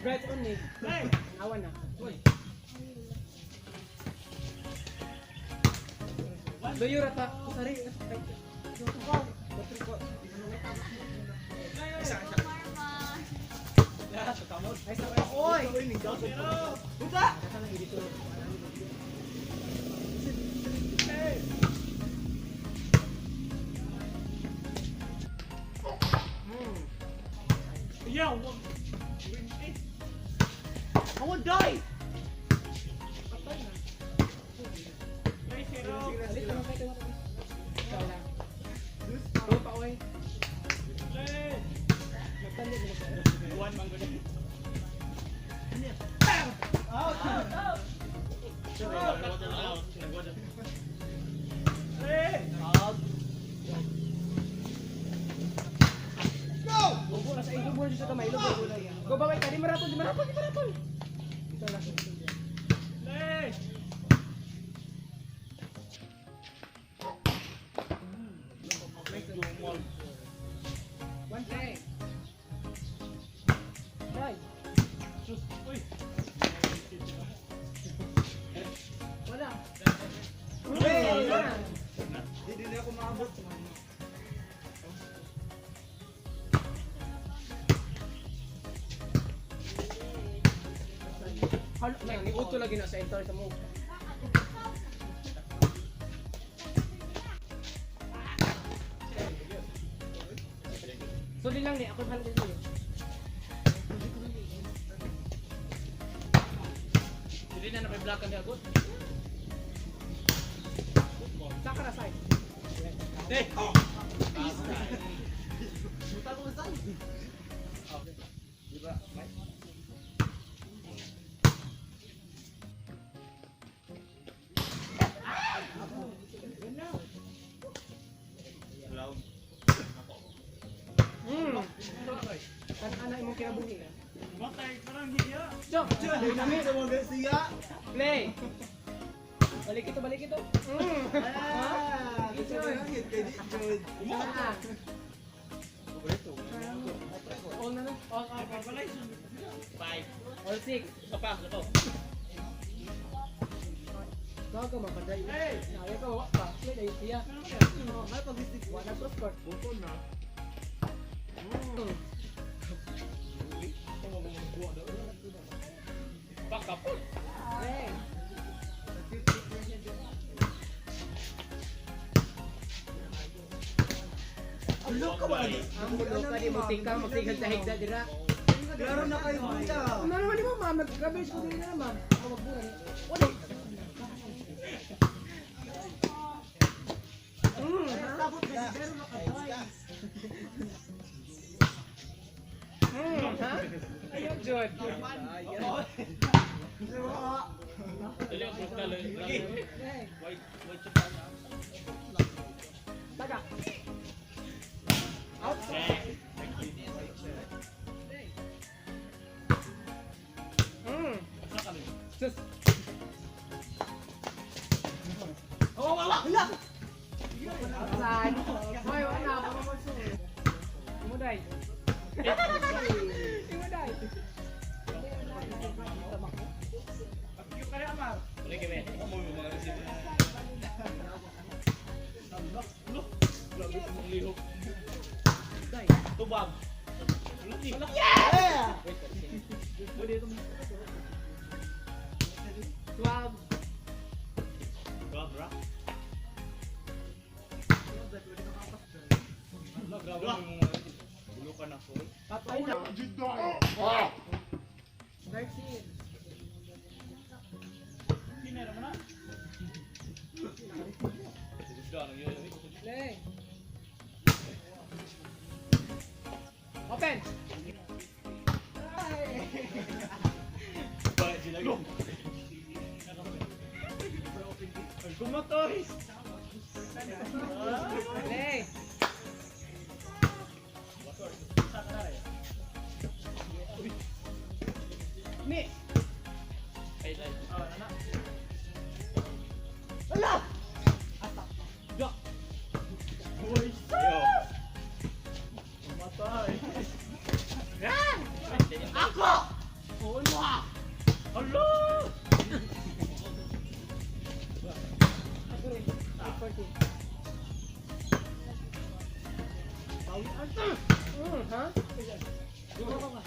Congrats on me. Awa na. Doyo rata. Sari. Isa, isa. Oy! Buta! Yeah, one. I won't die. Alit naman kayo. Ikaw lang. Go pa, oy. Nagtali mo na. One man good. Ubo na sa ilo mo sa kamay, ilo mo na yan. Go baway ka, di marapol, di marapol, di marapol. Ito lang. One play. Nine. Wala. Hey! Wala. Hindi na ako maabot. Halo, na, ni Uto lagi na sa enter sa mo. Suli lang ni, ako halos dito. Hindi na nape-block ang agot. Saka na side. Eh. Buta ko saan? Di ba? Kan ana imong kinabuhi. Matay, parang hiya. Jump. Dynamic sa mga siya. Play. Balik ito, balik ito. Ah, gusto ko lang yun. Kay di Jod. Ah. All na na. All, all, all. Five. All six. Isa pa, isa pa. Gago man kaday. Hey, ayaw ka wa pa. Play dahil siya. May pag-isip. Wa na cross court. Buto na. Baka po. Play. Ulo ka ba lagi? Ang mulo ka di mo tika magsigag sa higda dira. Klaro na kayo buta. Ano naman mo ma'am, nag-grabe ko diri na ma'am. Ako magbura ni. Wala. Sabot kasi pero nakatay. Ha? Ayaw, Jod. Dali ang brutal. Play. White, white siya. Taga. Out. Sus. Oh, wala. Wala! Outside. Hoy, wala. Ako mo Imo day. Imo day. Dali kami. Ako mo yung mga receive. Look. Grabe mong lihok. Day. Tubag. Yeah! Pwede ito. 12. Grabe, ra. Wala, grabe mo yung mga Bulo ka na, Paul. Patay na. 13. Hindi na naman na. Play. Open. Ay, kumatoy! Play. Ni. Ay, ay. Wala! Ayo. Kumatay. Ako! Hala! Ako rin. 8:14. Ha? Go, go, go.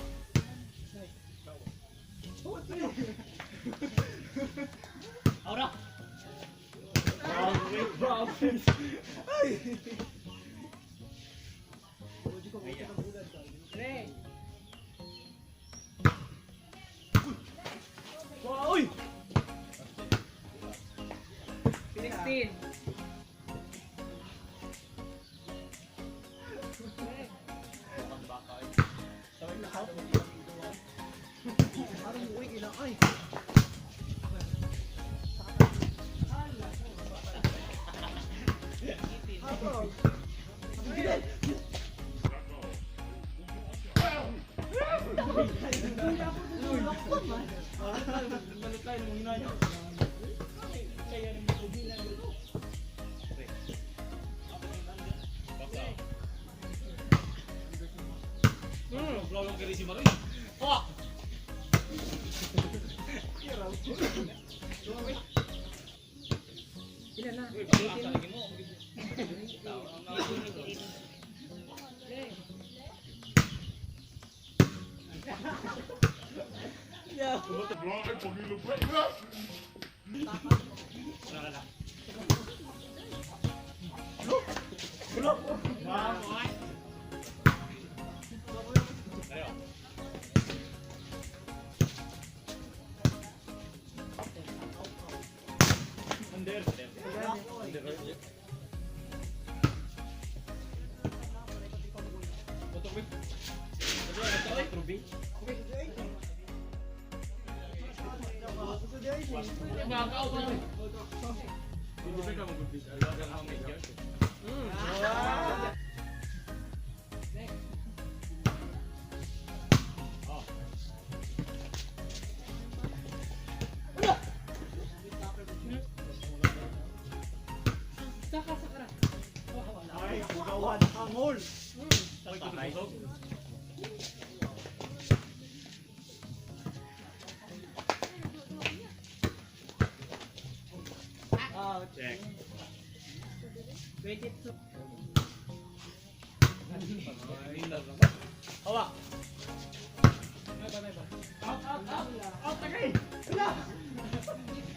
Aura! Re. Uy! 16. Parang uwi kailang ay. Balik tayo ng hina niyo. Lolong kiri si Maroy. Oh! Ilan na? Uy, pag-asa lagi mo. Re. Wala na. Tayo. Under. Under. Putok, wait. Putok, Ruby. Saka, saka ra. Ay, gawan ang hole. Check. 22. Hawa. Bye, bye, bye, bye. Out, out, out. Out na kay. Ako na rin. Play.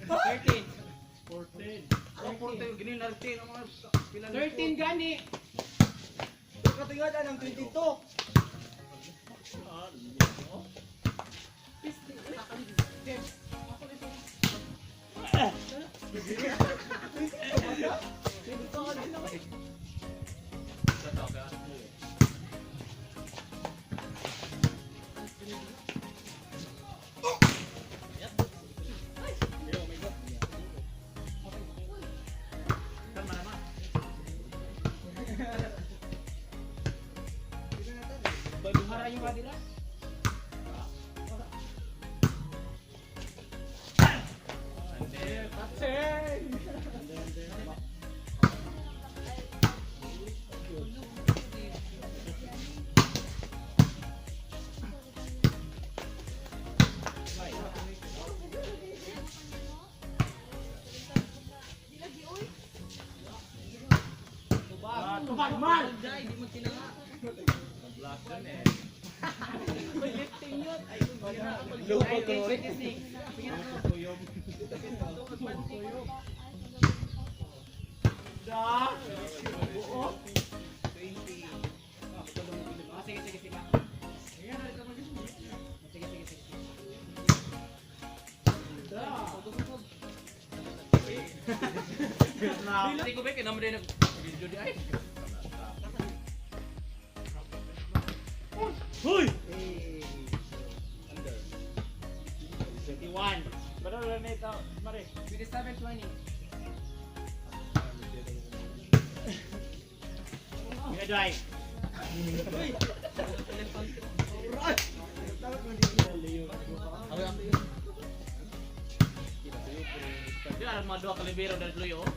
13. 14. Ang 14, ginin natin ang mga pila. 13 gani. Katingad ang 22. Para yung kadila. Tubag man. Lupa to. 26. Ah, sige, sige, sige. Sige, sige, sige. Hindi ko ba kay naman din nag-video di ay. Hoy! 21. Pero wala na ito, mare. 27-20. Mega drive. Di alam mga duha ka libero dahil tuloy oh.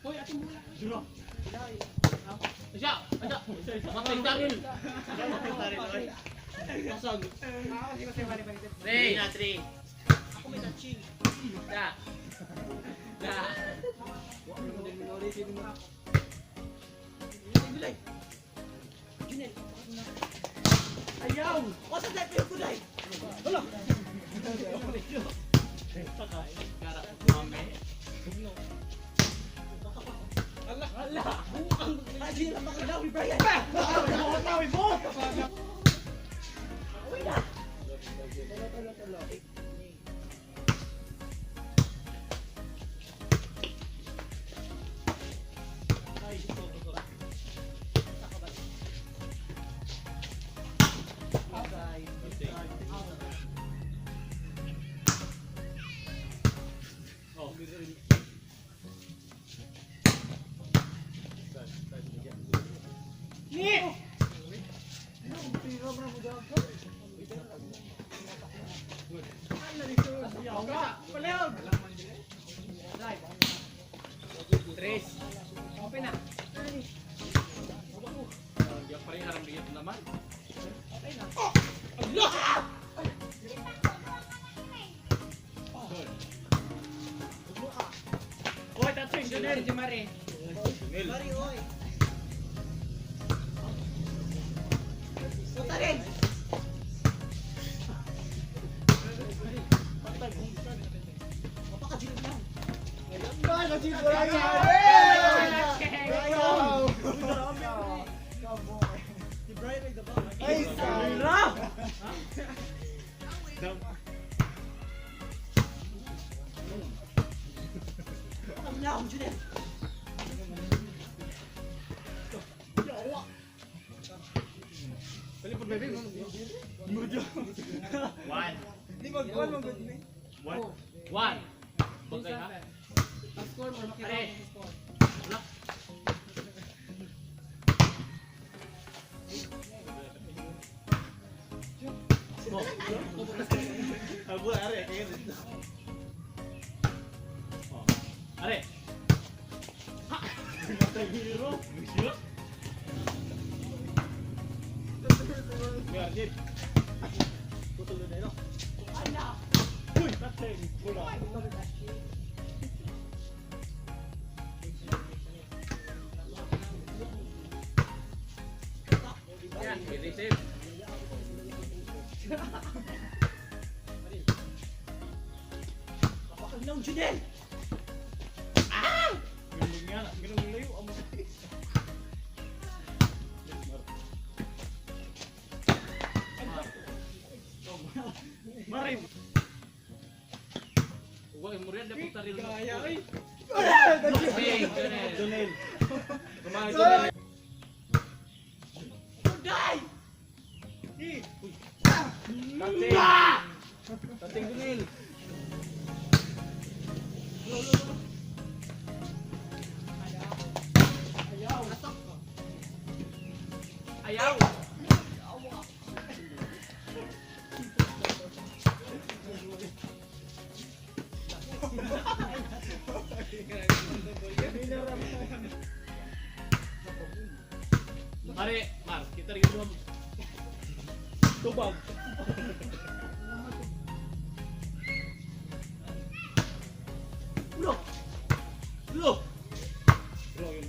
Hoy, ating bola. Asya, asya. Matay Daryl. Pasag. Ah, sige, sige, balik, balik. 3 na 3. Ako may touching. Da. Da. Ayaw! Wasa tayo pero kuday! Wala. Gara. Mame. Ala! Ala! Ay, Junel, ang ni Brian! Uy na! Tulo, tulo, tulo. Oh. Ni! Palihog! Tres. Open na. Di pa rin haram bigyan naman. Okay na. Hoy, touching, Junel. Si Mare. Mari, oy. Ay, Ra! One. Di mag-call, mag-good ni. One. One. Bagay ha. Ang score mo, makita Are. mo ang score. Wala. Oh. Abo, are, kaya dito. Oh. Are. Ha. Matay hero. Sure. Garnit. Putol na ino. Uy, touching. Wala. Yeah, receive. Ganun nga, ganun layo. Amo. Mare. Uwa mo rin dapat taril. Kaya ay. Hey, Jonel. Jonel. Kumain Jonel. Touching. Touching Jonel. Ayaw. Mare, Mar, kita rin mo. Tubag. Ulo. Ulo. Bro, yun.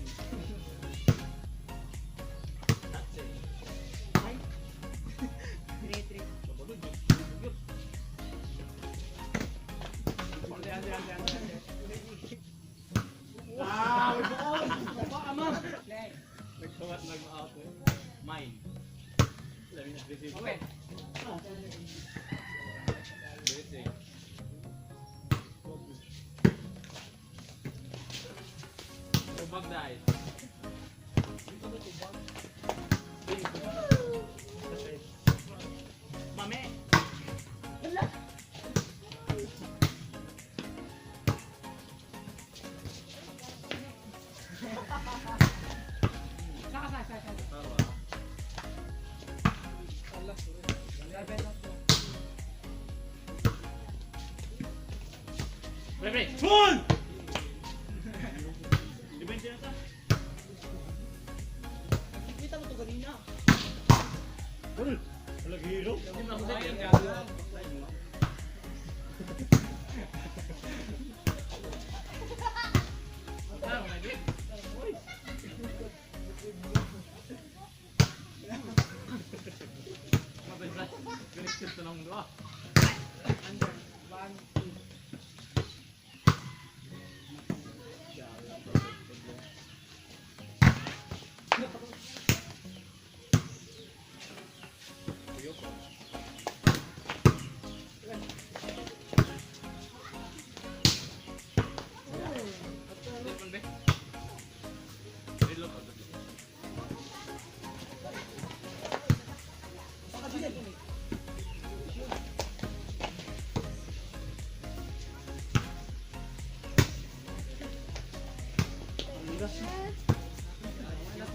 3-3. Ande, ande, ande, ande. Ah, may buon. Play. Nag-out eh. Mine. Dami na receive. Open. Blessing. Tubag dahil. Mame! Saka, saka, saka. Tawa. Pre, pre! Full! Depende na ta. Kita mo to ganina. Full! Wala hero. Hindi mo ako sa Connected to ng dua. Under. One, two. Saka Junel.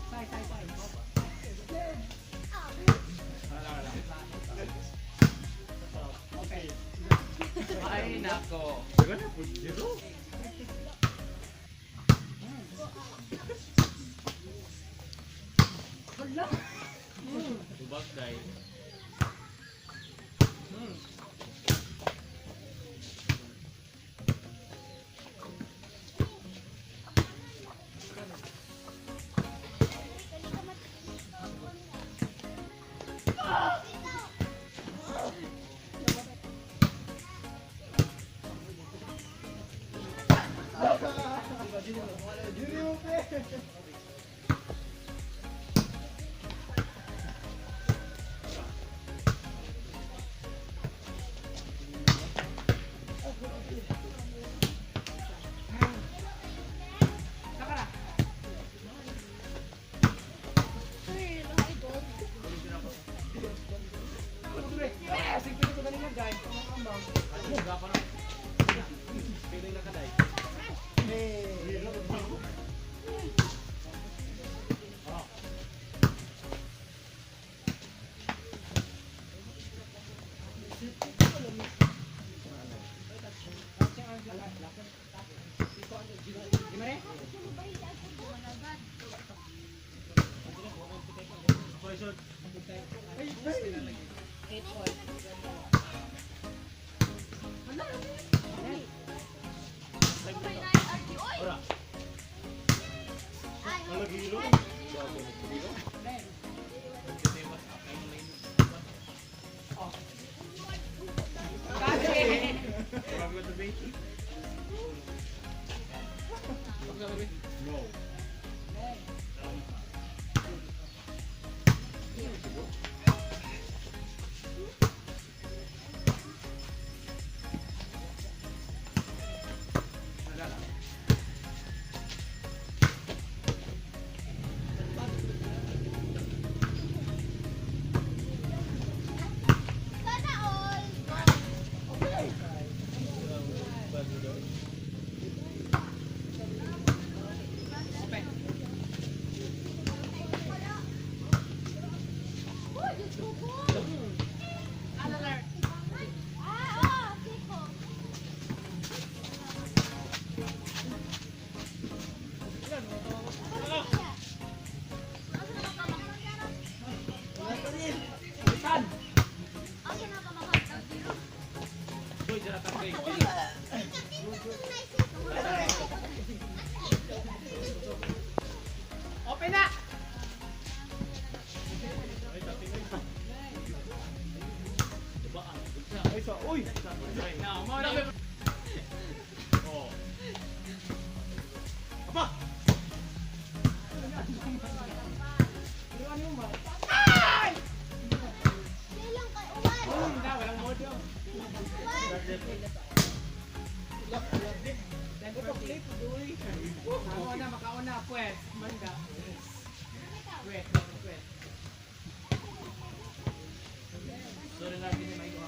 Sai, sai, sai. Okay. Ay, nako. Wala po, zero. Hala. Tubag dahil. Diri mo pre. Saka na. Eh, sige ko ganina, guys. Gapa na. Pili na ka dahil. Eh. Di mare? Wala hero. Kasi. No. Uy! Now, mo na. Oh. Apa! Ano mo ba? Silang kay Uwan. Na, walang modo. Ito clip, uy. Makauna, makauna, pwes. Manda. Pwes, pwes. Sorry na din may ko.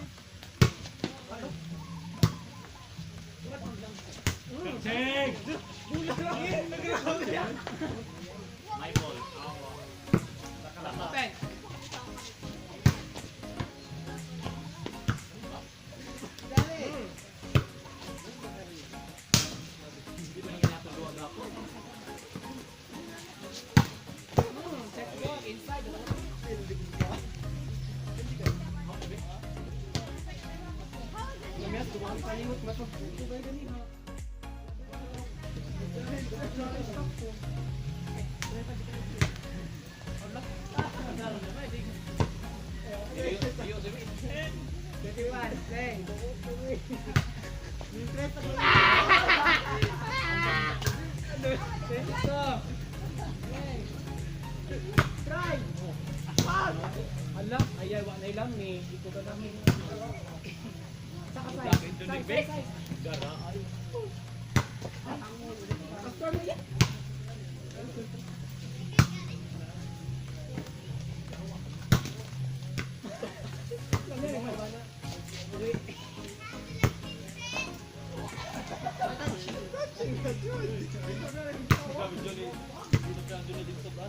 Check! My ball. Open. Hindi ba niya nato duwa gapo? Check ball, inside. Palimot mo to. Twenty-one, play. 22. Play. Try. Pass. Ala, ayay, wa na ilang ni. Di ko ka namin. Saka side. Side, side, side. Gara ay. Customer mo yan. Sabi Johnny, dito ka Johnny dito ba?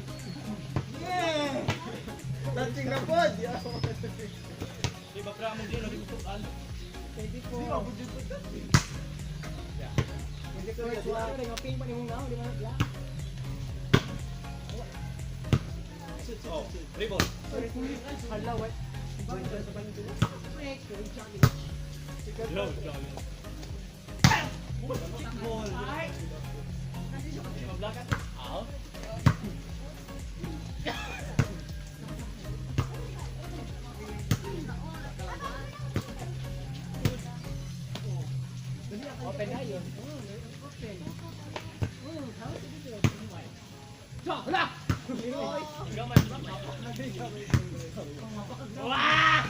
Yeah! Touching na pod! Di ba pra mo din dito an? 24. 24. Ping pa ni mong naon, di ba na black? Oh, rebound. Hala, what? Yo, Johnny. Ball. Mablakan. Out. Open na yun. Open. How to do it? So, hala! Gamay mo. Wah!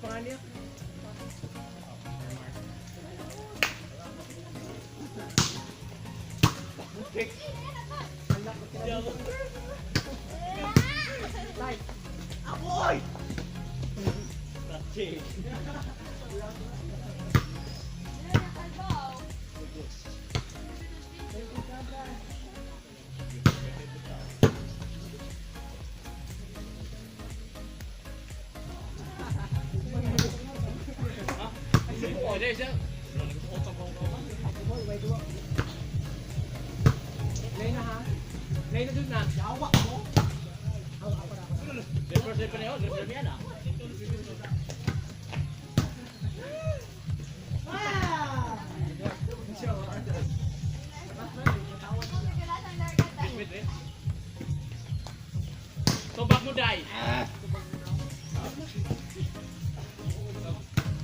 Pangalan niya? Light. Touching. Oh, dai siya. Lay na ha. Lay na dun na. Yawa mo. Reverse pa niyo, reverse niya na. Wait, wait. Tubak mo dai.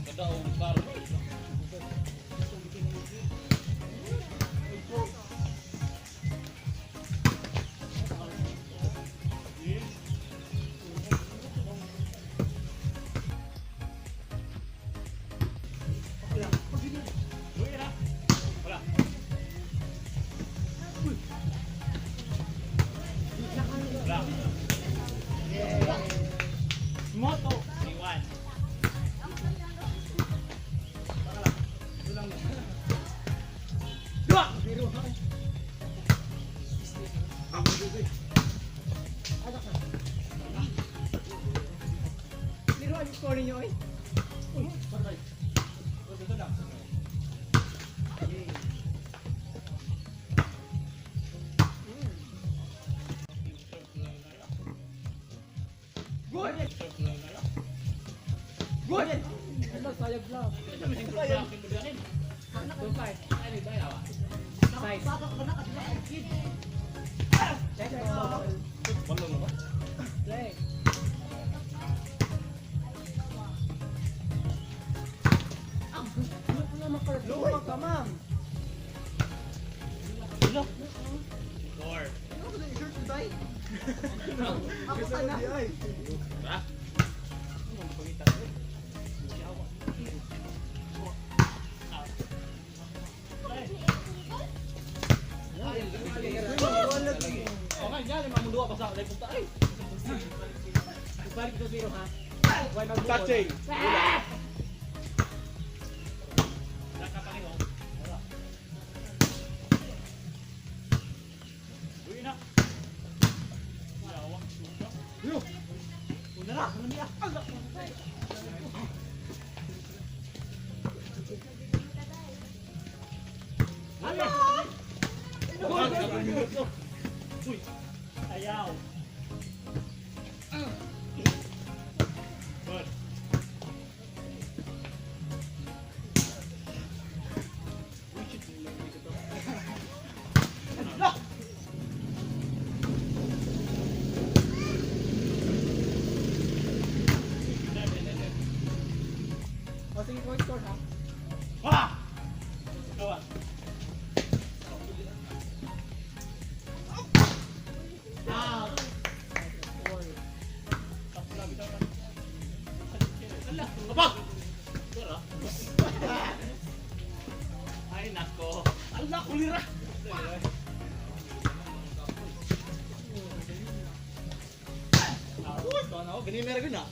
Kada og baro. Wala. Wala. Moto. Iwan. Dua. Liro ang score ninyo eh. Good! Good! Ano, sayag lang. 2-5. Ano ba yawa? Size. Check ball. Wala na ba? Play. Luwag ka, ma'am. Four. Ano ko na shirt ko, day? Ako ka na. Ha? Okay, yan. Yung mga mundo pa sa live punta. Ay! Balik 2-0 ha. Why magbuot? Touching. Ah! Uy na. Yawa. Una na, una niya. Uy. Ayaw. Good. O sige, go score ha. Ah! Go ah. Out. Ala, aba! Tara. Ay nako. Ala kulira. Uy, na ako gani meron na.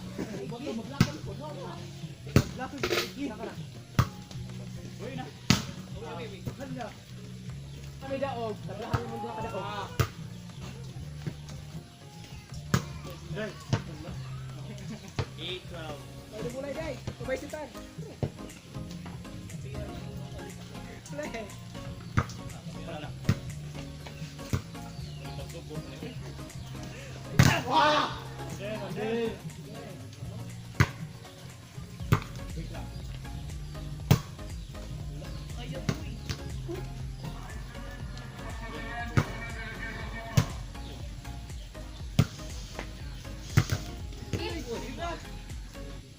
Uy na. Hala. Kami daog. Tabrahan mo duha ka daog. 8-12. Pwede bulay day. Kubay sitan. Play. Wala na.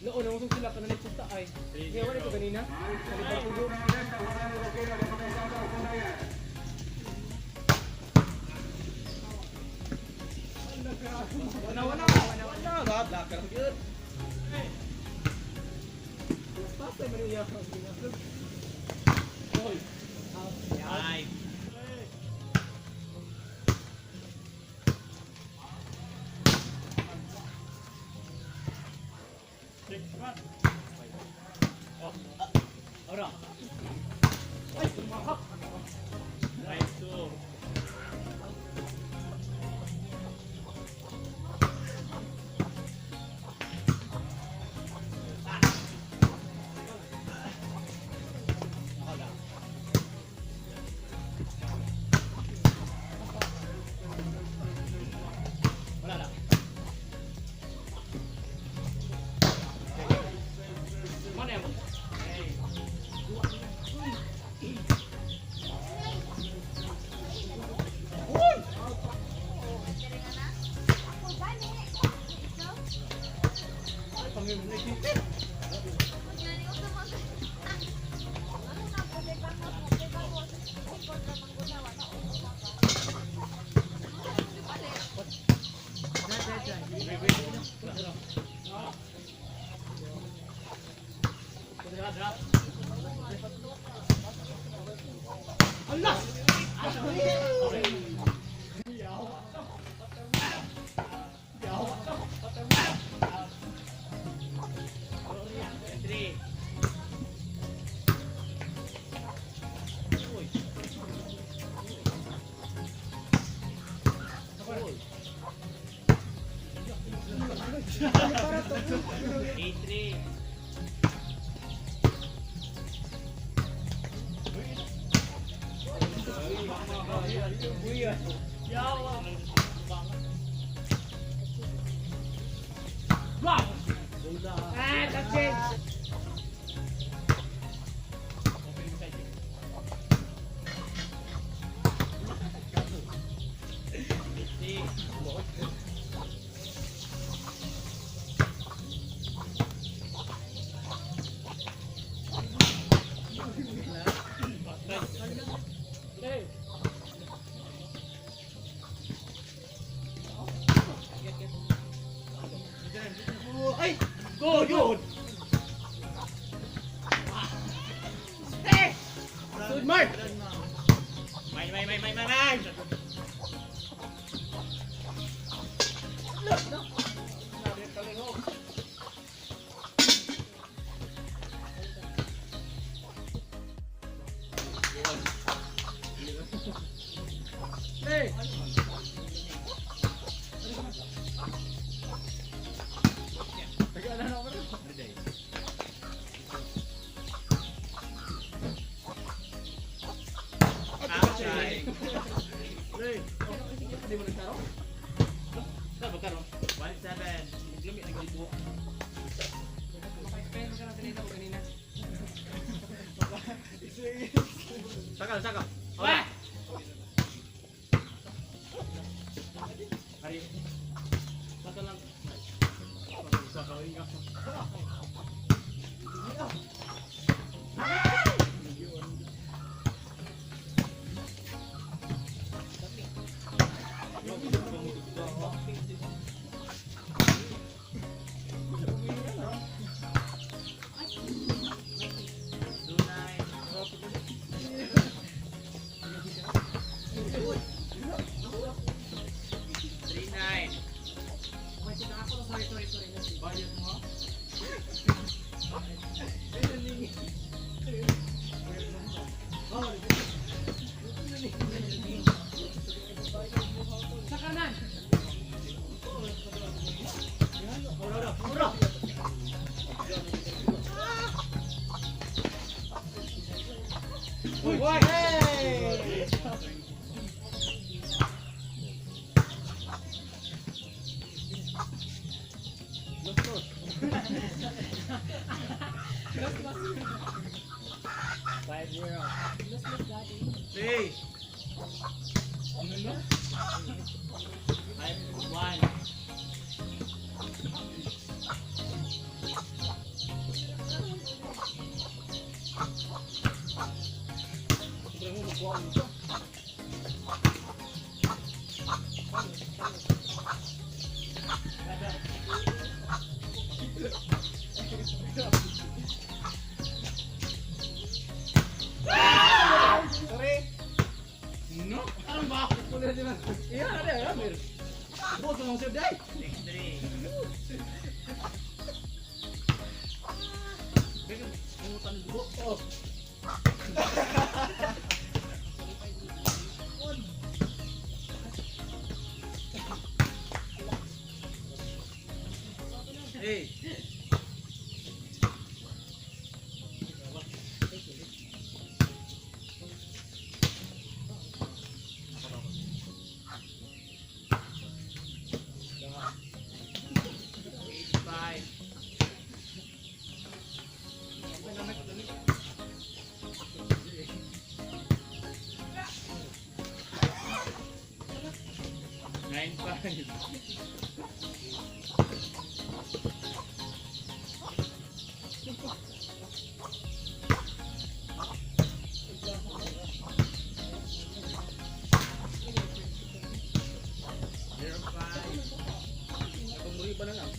Noon, namusog sila pa na punta ay. Kaya wala ito ganina. Kalipad tugo. Wala, wala. Wala, wala. Black ka lang yun. Pasay man yung yakap. Hoy. Out. 5. 6-1. Oh. Ora. Ay, tumakap. 5-2. Wala na. Mana yan? 3. 8-3. Ah, touching. Open side. Ay! Go, yun! Stay! Sud Mark! May, may, may, may, may, may! Hey! Outside. Hindi mo nagtaro? Sa pagkaroon. 1-7. Naglami nagaligo. Maka-explain mo ka na sinita ko kanina. Saka, saka. Wah! Ari. Saka lang. Saka nga. 2-9. 3-9. May sika ako. Sorry, sorry, sorry. Bayad mo. Sa kanan! Ora, Uy! Hey! Los, los. 5-0. Los, los, daddy. Hey. 5-1. Sorry. No. Ano ba? Iya, ada ya, Mir. Bos ngomong sip dai. 6-3. Bigyan mo ng dugo. Oh. Hey. 8-5. 9-5. 0-5. Pumuri ba na lang?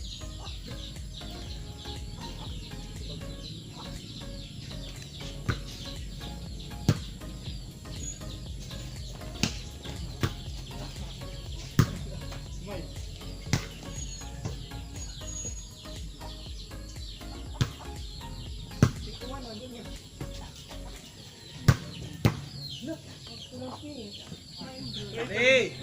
Hey!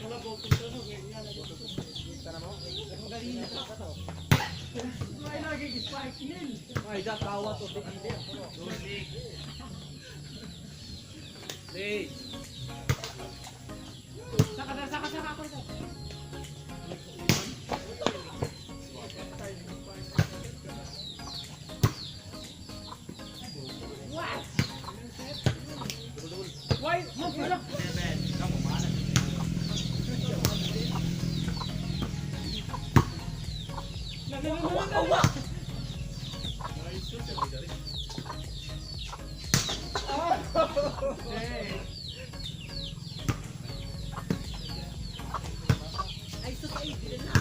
Ay, lagi spike nil. Ay, da kawa to. 2-6. Hey. Saka, saka, saka ako. Saka. What? Why? Ma'am, wala. 7. Kamu mana? Na, na, na, na, na. Ay, sus, ay, dili na.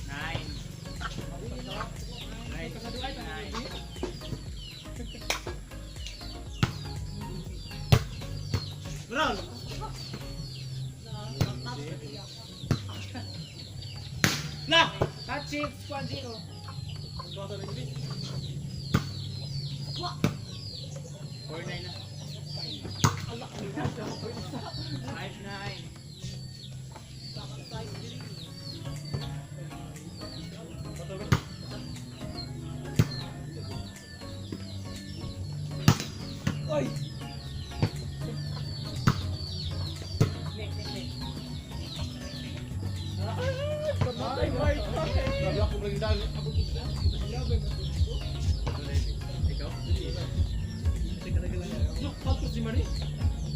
9. At 6, 1, 0. 4-9 na. 5-9. Oy! Nek, nek, nek. Patay, boy! Grabe ako lagi dali. Ako Ikaw? Look, out ko si Marie.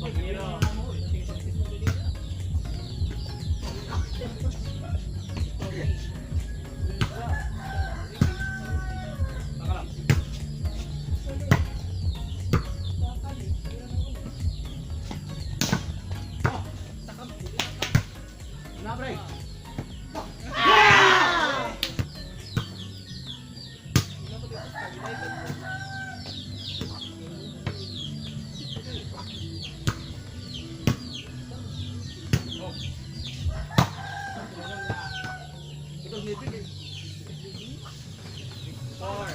Pagiro. Taka lang. Na, pre. Ito, ngipin eh. 4.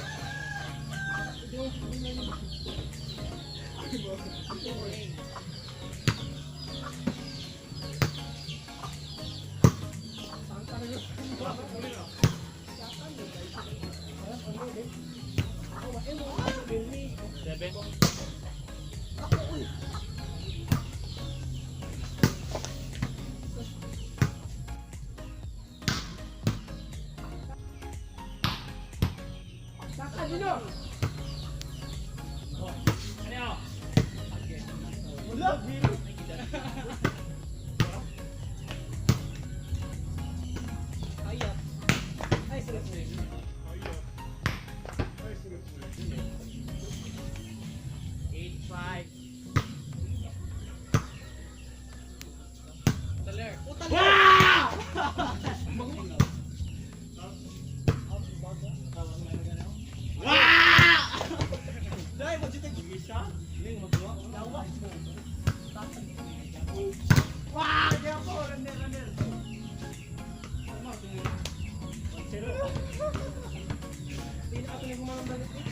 7. Saka, Dino. Ano yun? Wala! Ay, ay, sila po. 8-5. Taler. Dai, mo jitay gisa. Wah! Kaya ako, runner, runner. Hindi na ako yung gumamang balik.